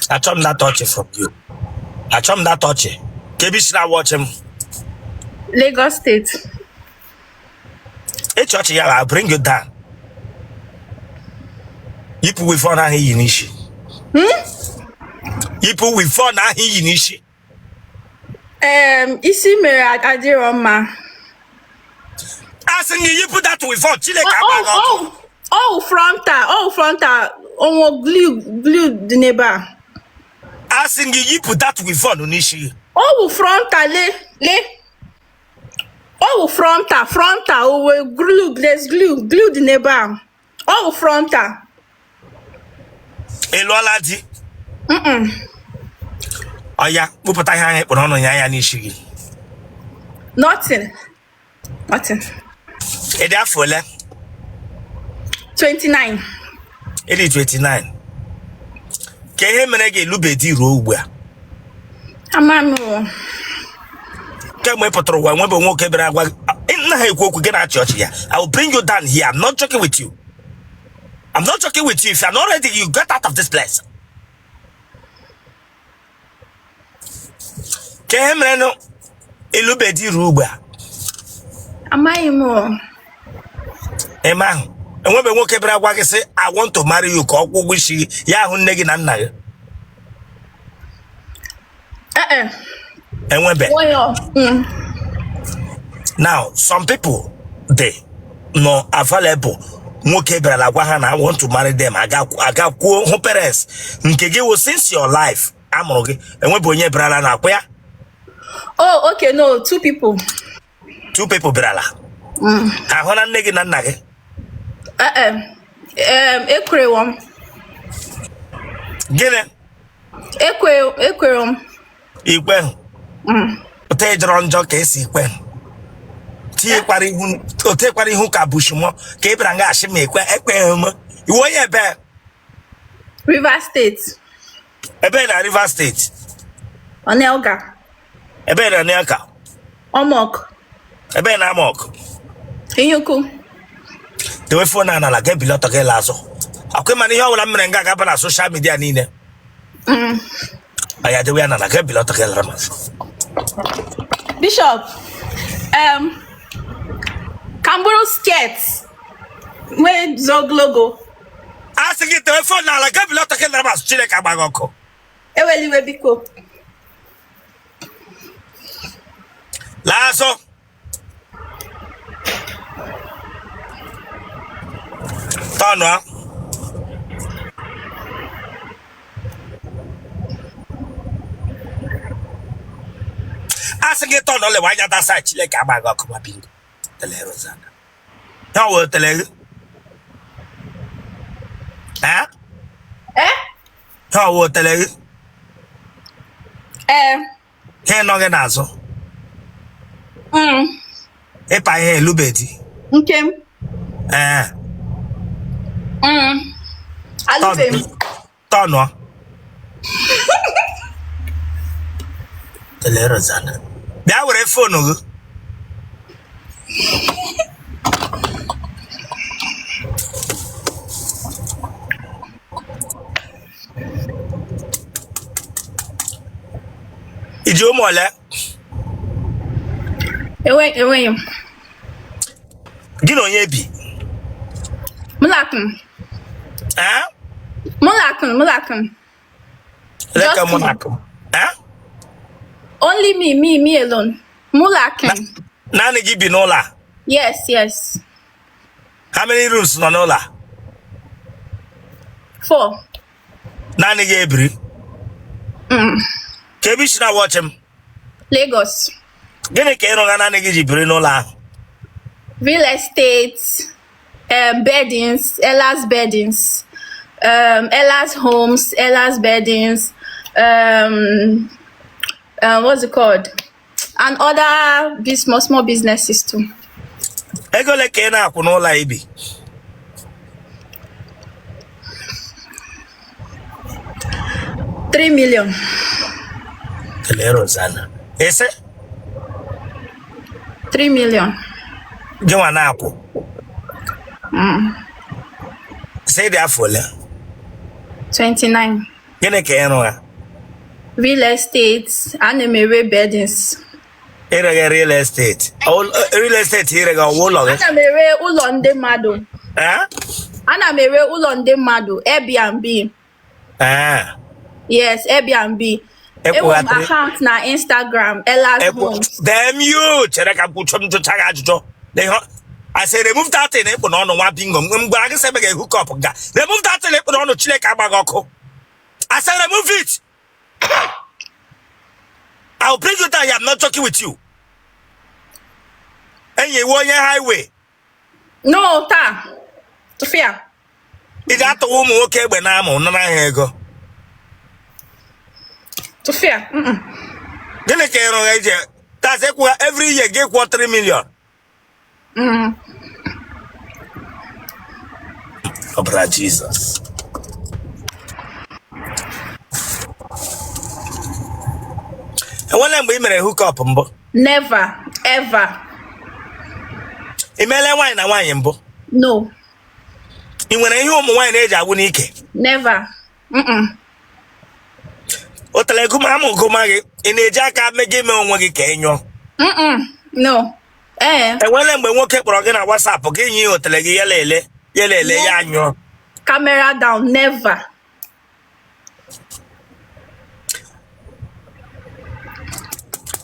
Achọ m that ọchị from you. Achọ m that ọchị. Ka ebe i si na-awatch m. Lagos State. Ịchị ọchị ya, I'll bring you down. Yipụ weave-on ahụ i yi n'isi. Yipụ weave-on ahụ i yi n'isi. Isi mere adịrọ mma. A sị gị yipụ that weave-on, Chineke agba gị ọkụ. Ọwụ frontal, ọwụ frontal, o nwe glue dị n'ebe a. A sị gị yipụ that weave-on n'isi gị. Ọwụ frontal, le le. Ọwụ frontal, frontal, o nwe glue, there's glue dị n'ebe a. Ọwụ frontal. Ị lụọla di? Ọya, kpụpụta ihe ahụ ị kpụrụ ọnụ ya ya n'isi gị. Nothing. Nothing. Ị dị afọ ole? 29. Ị dị 29. Ka ihe mere gị ịlụbe di ruo ugbu a? Ama m o. Kemgbe ị pụtara ụwa, enwebe nwoke bịara agwa gị nna ha ekwu okwu gị na-achị ọchị ya. I will bring you down here. I'm not joking with you. I'm not joking with you. If you're not ready, you get out of this place. Ka ihe mere nụ ịlụbe di ruo ugbu a? Amaghị m o. Eme ahụ enwebe nwoke bịara gwa gị sị, "I want to marry you," ka ọ kwụọ ụgwọ isi gị, ya ahụ nne gị na nna gị? Eh eh. Enwebe? Nwayọọ. Now, some people dị nọ available, nwoke bịara gwa ha na, "I want to marry them," aga kwuo hụ parents. Nke gị wụ since your life a mụrụ gị, enwebe onye bịarala na akwa ya? Oh, okay, no, two people. Two people bịarala ha hụ na nne gị na nna gị? Eh eh. Ekwerewo m. Gịnị? Ekwerewo m. Ikwe otu ị jọrọ njọ ka esi ikwe tinyekwara ihu otekwara ihu ka bushmọ ka ị bịara nga asị ma ekwe ekweghị m. Ị wụ onye ebe? Rivers State. Ebe na Rivers State? Onelga. Ebe na Onelga? Omok. Ebe na Amok? Inyuku. Dewe phone a n'ala, ga-ebili ọtọ gị la azụ. Akwa mana ihe ọbụla m mere nga ga-aba na social media niile. Aya, dewe ya n'ala, ga-ebili ọtọ gị lara m azụ. Bishop, ka m buru skirt nwee ogologo. A sị gị dewe phone n'ala, ga-ebili ọtọ gị lara m azụ. Chineke agba gị ọkụ. Ewela iwe, biko. Laa azụ. Tọnụ. A sị gị tọnụ, lewe anya that side. Chineke agba gị ọkụ ma bingo. Tele Rosanna. Ya wee tele gị. Eh? Eh? Ya wee tele gị. Ee. Ihe nọ gị n'azụ? Ịpa ihe elube di? Nke m? Ee. Alụbeghị m. Tọnụọ. Tele Rosanna. Bịa were phone gị. I ji ụmụ ole? Enweghị m. Gị na onye bi? Mụlakụ. Eh? Mụlakụ, mụlakụ. Leka. Just Mụ na akụ. Eh? Only me, me, me alone. Mụlakụ. Naanị gị bi n'ụlọ a? Yes. How many rooms nọ n'ụlọ a? 4. Naanị gị ebiri? Ka ebe i si na-watch m? Lagos. Gịnị ka ị rụga naanị gị ji biri n'ụlọ ahụ? Real estate, beddings, Ella's beddings, Ella's homes, Ella's beddings, what's it called? And other small, small businesses too. Ego ole ka ị na-akwụ n'ụlọ i bi? 3 million. Kelee Rosanna. Ese? 3 million. Gị nwa na-akwụ? Sị dị afọ ole? 29. Gịnị ka ị rụga? Real estate. Ana m ere beddings. Ị rega real estate? Real estate ị rega, ọ wụ ụlọ gị? Ana m ere ụlọ ndị mmadụ. Eh? Ana m ere ụlọ ndị mmadụ, Airbnb. Eh. Yes, Airbnb. Enwere m account na Instagram, Ella's Homes. Damn you! Chere ka m kwucho m jụcha gị ajụjụ. I say remove that thing ị kpụ n'ọnụ nwa bingo. M gwara gị sị ebe ga-hook up nga. Remove that thing ị kpụ n'ọnụ, Chineke agba gị ọkụ. I say remove it. I'll bring you down here. I'm not joking with you. Enyi iwe onye highway. No, taa. Tụfịa. Ị ga-atụwa ụmụ nwoke egbe n'amụ nara ha ego. Tụfịa. Gịnị ka ị rụrụ eji tax ịkwụ every year gị kwụọ 3 million? Ọbara Jizọs. Enwela mgbe ị mere hook up mbụ? Never, ever. Ị meela nwaanyị na nwaanyị mbụ? No. Ị nwere ihe ụmụ nwaanyị na-eji awụ n'ike? Never. Mm-mm. Otele gụma amụ gụma gị, ị na-eji aka mega ime onwe gị ka ị nyụọ? Mm-mm. No. Ee. Enwela mgbe nwoke kpọrọ gị na WhatsApp gị nye ya otele gị ya lele ya lele ya anyụọ? Camera down, never.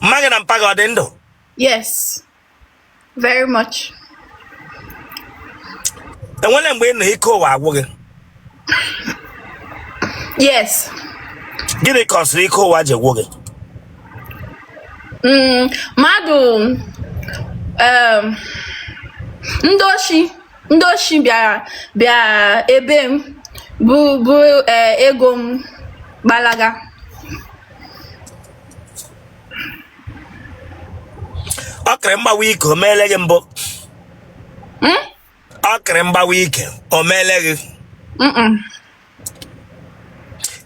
Mma gị na mpa gị ọ dị ndụ? Yes. Very much. Enwela mgbe ị nọ ike ụwa agwụ gị? Yes. Gịnị ka ọ sịrị ike ụwa ji gwụ gị? Mmadụ ndị oshi bịara ebe m bụ ego m gbalaga. Ọkịrị mgbawa ike o meele gị mbụ? Ọkịrị mgbawa ike o meele gị?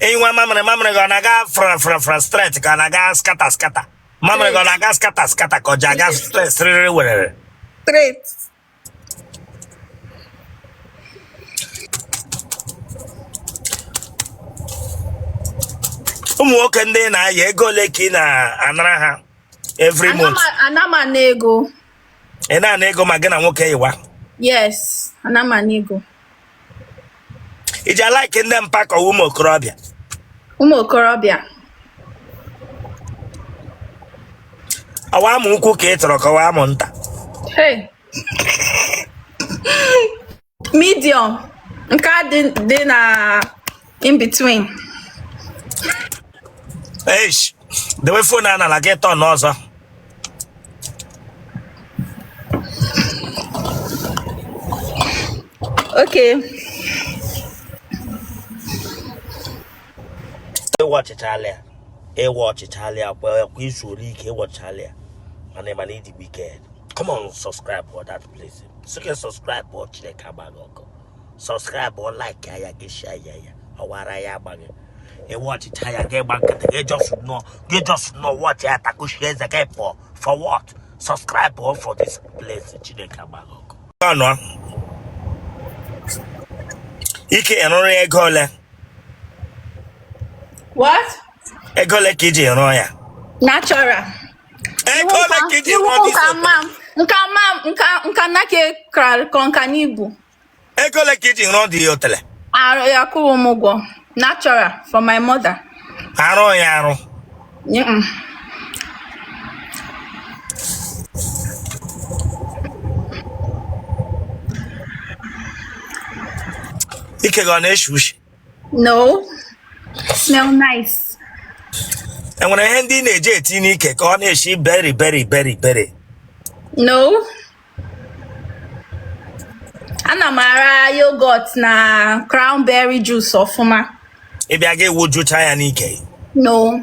Ị nyụwa mamịrị, mamịrị gị ọ na-aga fra fra fra straight ka ọ na-aga scatter scatter? Mamịrị gị ọ na-aga scatter scatter ka ọ ji aga straight sịrịrị werere? Straight. Ụmụ nwoke ndị ị na-ayị, ego ole ka ị na-anara ha every month? Ana m ana ego. Ị na-ana ego ma gị na nwoke yiwa? Yes, ana m ana ego. Ị ji a-like ndị mpa ka ọ wụ ụmụ okorobịa? Ụmụ okorobịa. Ọ wụ amụ ukwu ka ị chọrọ ka ọ wụ amụ nta? Hey. Medium. Nke a dị na in between. Eish, dewe phone a n'ala gị tọ n'ọzọ. Okay. Ịwa ọchịchalị ya, ịwa ọchịchalị ya kwa kwa izu ole ike ịwa ọchịchalị ya. Mana ịma na ịdị wicked. Come on, subscribe for that place. Sị gị subscribe ọ Chineke agba gị ọkụ. Subscribe ọ like ya gị share ya ya. Ọwara ya agba gị. Ịwa ọchịcha ya gị gba nkịtị gị just nọ gị just nọ watch ya takushie eze gị pụọ. For what? Subscribe ọ for this place. Chineke agba gị ọkụ. Ọnụ ike ịrụrụ ya ego ole? What? Ego ole ka iji rụọ ya? Natural. Ego ole ka iji rụọ this Nka ma nka ma nka nka nake kra nka n'ibu. Ego ole ka iji rụọ dị otele? Arụ ya kwụrụ m ụgwọ. Natural for my mother. Arụ ya arụ. Mm-mm. Ike gị ọ na-eshi ushi? No. Smell nice. Enwere ihe ndị ị na-eji eti n'ike ka ọ na-eshi beri beri beri beri? No. Ana m ara yogurt na cranberry juice ọfụma. Ị bịa ga ewujucha ya n'ike? No.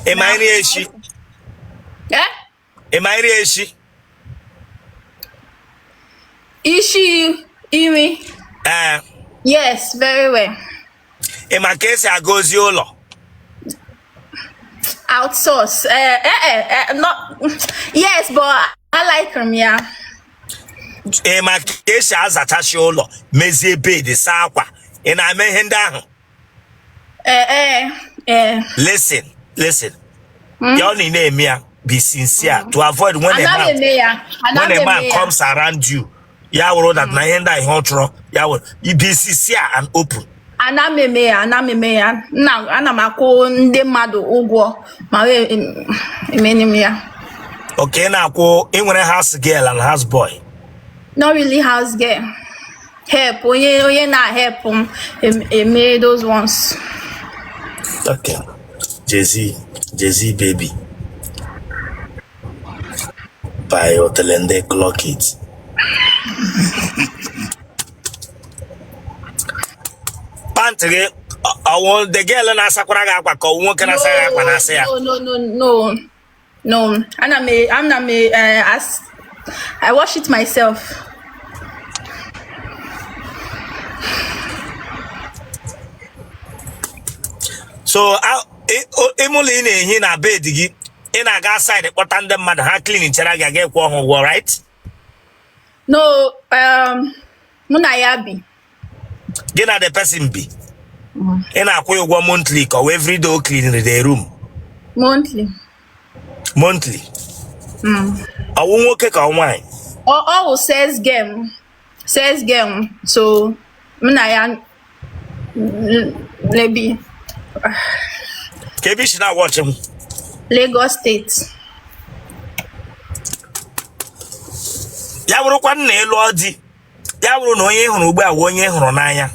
Ị ma nri eshi? Eh? Ị ma nri eshi? Ishi imi. Ee. Yes, very well. Ị ma ka esi aga ozi ụlọ? Outsource. Not, yes, but I like them, yeah. Ị ma ka esi azachasị ụlọ, mezie bed, saa akwa, Ị na-eme ihe ndị ahụ? Ee, ee, ee. Listen, listen. Ya ọ na ị na-eme ya, be sincere to avoid when a Ana m man eme ya. Ana when m a man eme ya. comes around you, ya wụrụ that na ihe ndị a ihe ọ chọrọ, ya wụrụ you be sincere and open. Ana m eme ya, ana m eme ya. Nna, ana m akwụ ndị mmadụ ụgwọ ma wee emeni m ya. Okay, ị na-akwụ, ị nwere house girl and house boy? Not really house girl. Help, onye na-help m eme those ones. Okay. Jay-Z, Jay-Z baby. By Otelende clock it. Pant gị ọ wụ the girl na-asakwara gị akwa ka ọ wụ nwoke na-asa gị akwa na-asa ya? No, no, no, no. No, ana m as I wash it myself. So ime ụlọ ị na-ehi na bed gị, ị na-aga side kpọta ndị mmadụ ha clean chere gị aga ịkwụ ha ụgwọ, right? No, mụ na ya bi. Gị na the person bi. Ị na-akwụ ya ụgwọ monthly ka ọ wụ every day o clean the room? Monthly. Monthly. Ọ wụ nwoke ka ọ nwaanyị? Ọ wụ sales girl. Sales girl. So mụ na ya na-ebi. Ka ebe i si na-watch m? Lagos State. Ya wụrụkwa na ị lụọ di, ya wụrụ na onye ị hụrụ ugbu a wụ onye ị hụrụ n'anya,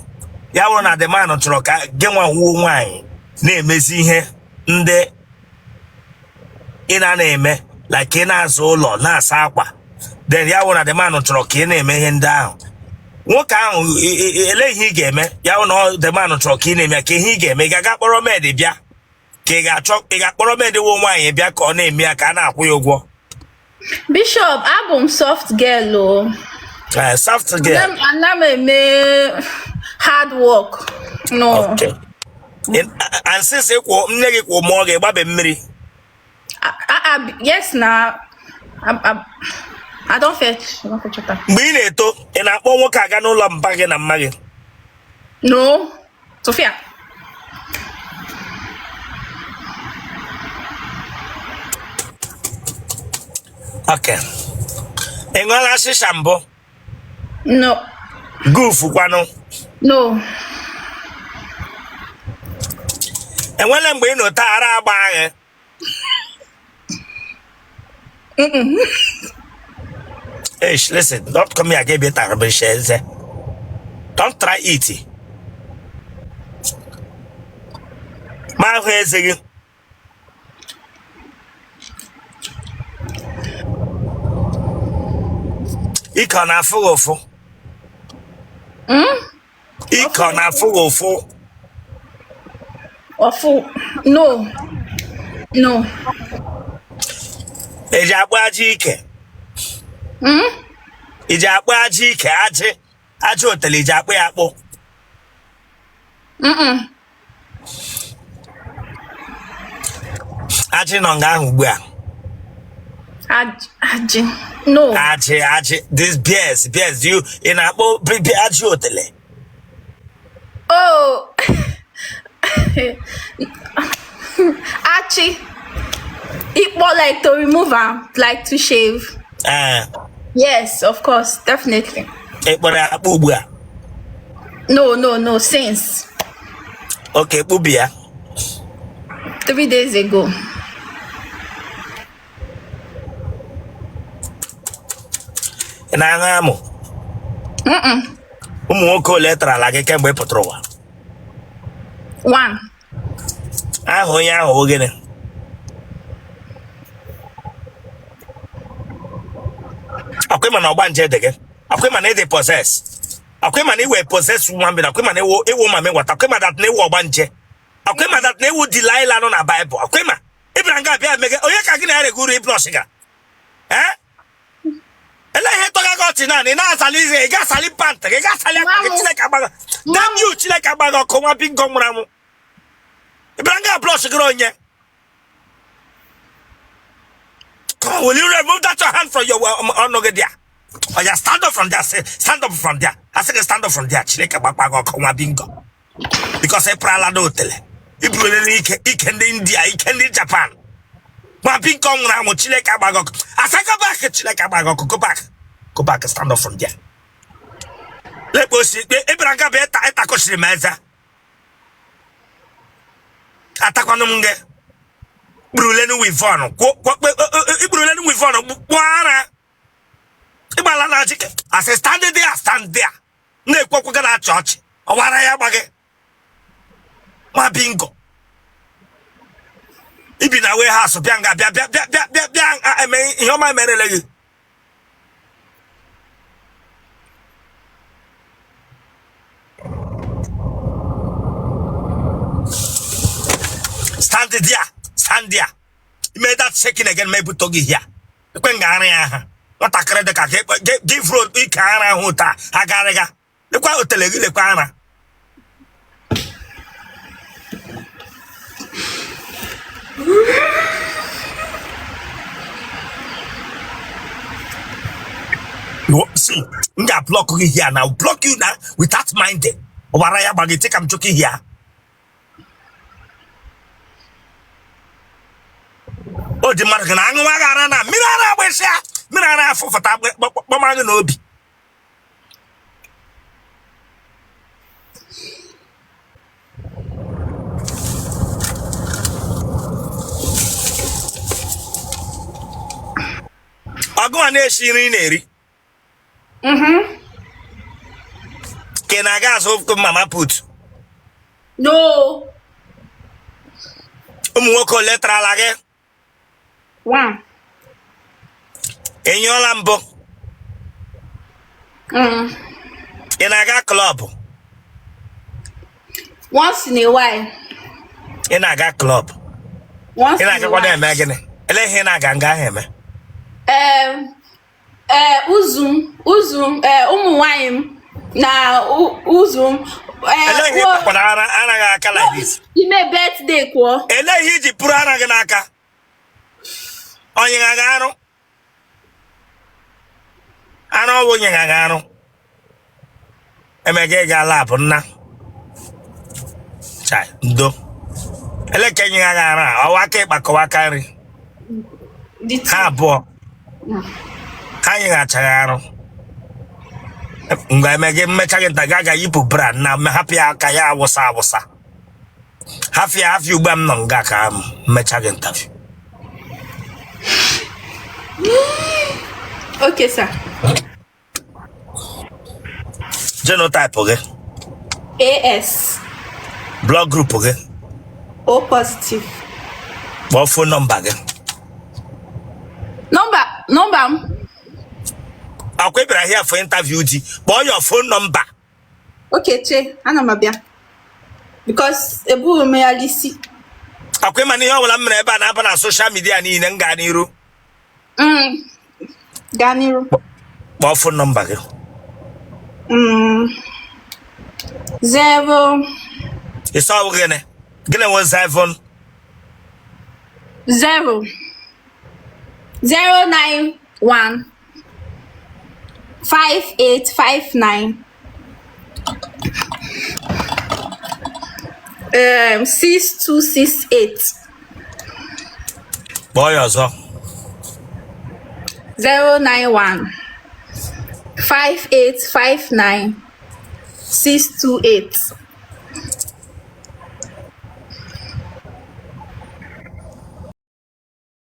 ya wụrụ na the man chọrọ ka gị nwa wuo nwaanyị na-emezi ihe ndị ị na-eme, like ị na-aza ụlọ, na-asa akwa, then ya wụrụ na the man chọrọ ka ị na-eme ihe ndị ahụ, nwoke ahụ, ele ihe ị ga-eme? Ya wụ na the man chọrọ ka ị na-eme, ka ihe ị ga-eme, ị ga-aga kpọrọ maid bịa, ka ị ga-achọ ị ga-akpọrọ maid wụ nwaanyị bịa ka ọ na-eme ya ka a na-akwụ ya ụgwọ? Bishop, abụ m soft girl o. Eh, soft girl. Ana m eme hard work. No. Okay. And since kwụ nne gị kwụ mụọ gị, gbabe mmiri? Yes na I don fetch. I don fetch water. Mgbe ị na-eto, ị na-akpọ nwoke aga n'ụlọ mpa gị na mma gị? No. Sophia. Okay. Ị ṅụọla shisha mbụ? No. Goof kwanụ? No. Enwela mgbe ị nọ taa ara agba gị? Eish, listen, don't come here again, better eze. Don't try it. Ma ahụ eze gị. Ike ọ na-afụ gị ụfụ? Ike ọ na-afụ gị ụfụ? Ọfụ? No. No. Eji akpụ ajị ike? Iji akpụ ajị ike, ajị ajị otele, iji akpụ ya akpụ? Ajị nọ nga ahụ ugbu a? Ajị? No. Ajị, ajị, this beards, beards, you ị na-akpụ ajị otele? Oh. Achị. Ịkpọ like to remove am, like to shave. Ee. Yes, of course, definitely. Ị kpọrọ ya akpụ ugbu a? No, no, no, since. Okay, kpụbi ya? 3 days ago. Ị na-aṅụ amụ? Ụmụ nwoke ole tarala gị kemgbe ị pụtara ụwa? One. Aha onye ahụ wụ gịnị? Ọkwa ịma na ọgbanje dị gị? Ọkwa ịma na ị dị possess? Ọkwa ịma na ị wụ possess woman being? Ọkwa ịma na ị wụ mami water? Ọkwa ịma that na ị wụ ọgbanje? Ọkwa ịma that na ị wụ Delilah nọ na Baịbụl? Ọkwa ịma ị bịara nga bịa mege onye ka gị na ya rega uru ịblọsh ga? Ee, ele ihe tọga gị ọchị naanị ị na-asali ize, ị ga-asali pant gị, ị ga-asali akwa gị. Chineke agbaghị, damn you, Chineke agbaghị ọkụ, nwa bingo nwụrụ anwụ. Ị bịara nga blush gịrị onye? Come on, will you remove that your hand from your ọnụ gị there? Oya, stand up from there. Say, stand up from there. I say stand up from there. Chineke gbakwa gị ọkụ nwa bingo. Because ị prala n'otele. I burulele ike ike ndị India, ike ndị Japan. Nwa bingo nwụrụ anwụ Chineke agba gị ọkụ. I say go back, Chineke agba gị ọkụ. Go back. Go back, stand up from there. Lekpo osi, ị bịara nga bịa ịta ịtakọchiri m eze. Atakwanụ m gị. Kpurulenu weave-on. Ikpurulenu weave-on kpụọ ara. Ịgbala na achị I say stand there, stand there. Na-ekwu okwu gị na-achị ọchị. Ọwara ya gba gị. Nwa bingo. I bi na warehouse bịa nga bịa bịa bịa bịa bịa bịa eme ihe ọma emerele gị. Stand there, stand there. I mee that shaking again ma ebute gị here. Ekwe nga ara ya aha. Nwatakịrị dị ka gị vụrụ ike ara ahụ taa agarịga. Lekwa otele gị lekwa ara. See, m ga-block gị here now. Block you now without minding. Ọwara ya gba gị take am joking here. O dị mmadụ gị na aṅụwa gị ara na mmiri ara agbịsịa mmiri ara afụfụta kpọma gị n'obi. Ọ gụwa na-esi nri ị na-eri ka ị na-aga azụ mama put? No. Ụmụ nwoke ole tarala gị? One. Ị nyụọla mbụ? Mm. Ị na-aga club? Once in a while. Ị na-aga club? Once Ị in a na-agakwa while. na-eme gịnị? Ele ihe ị na-aga nga ahụ eme? Ee, ụzụ m ụzụ m ee ụmụ nwanyị m na ụzụ m ee Ele ihe ị kpakwara ara ara gị aka like this? Ime birthday kwuo. Ele ihe iji pụrụ ara gị n'aka? Onye ga arụ arụ ọwụ onye ga arụ emega ịga lab nna chai ndo ele ka enye ga arụ a ọwa aka ịkpa kọwa aka nri ha abụọ ha nyeghachaghị arụ mgbe emega mmecha gị nta ga yipụ bra na hapụ ya aka ya awụsa awụsa hafụ ya hafụ ugbu a m nọ nga ka m mmecha gị interview. Okay, sir. Genotype gị? AS. Blood group gị? O positive. Kpọọ phone number gị. Nọmba m. Akwa ị bịara here for interview di kpọọ your phone number. Okay, che, ana m abịa. Because ebughị m ya n'isi. Akwa ị ma na ihe ọbụla m mere ebe a na-aba na social media niile m gaa n'iru. Gaa n'iru. Kpọọ phone number gị. 0. Ịsọ ọ bụ gịnị? Gịnị wụ 7? 0 0 9 1 5 8 5 9 6 2 6 8. Kpọọ ya ọzọ. 091 5859 628.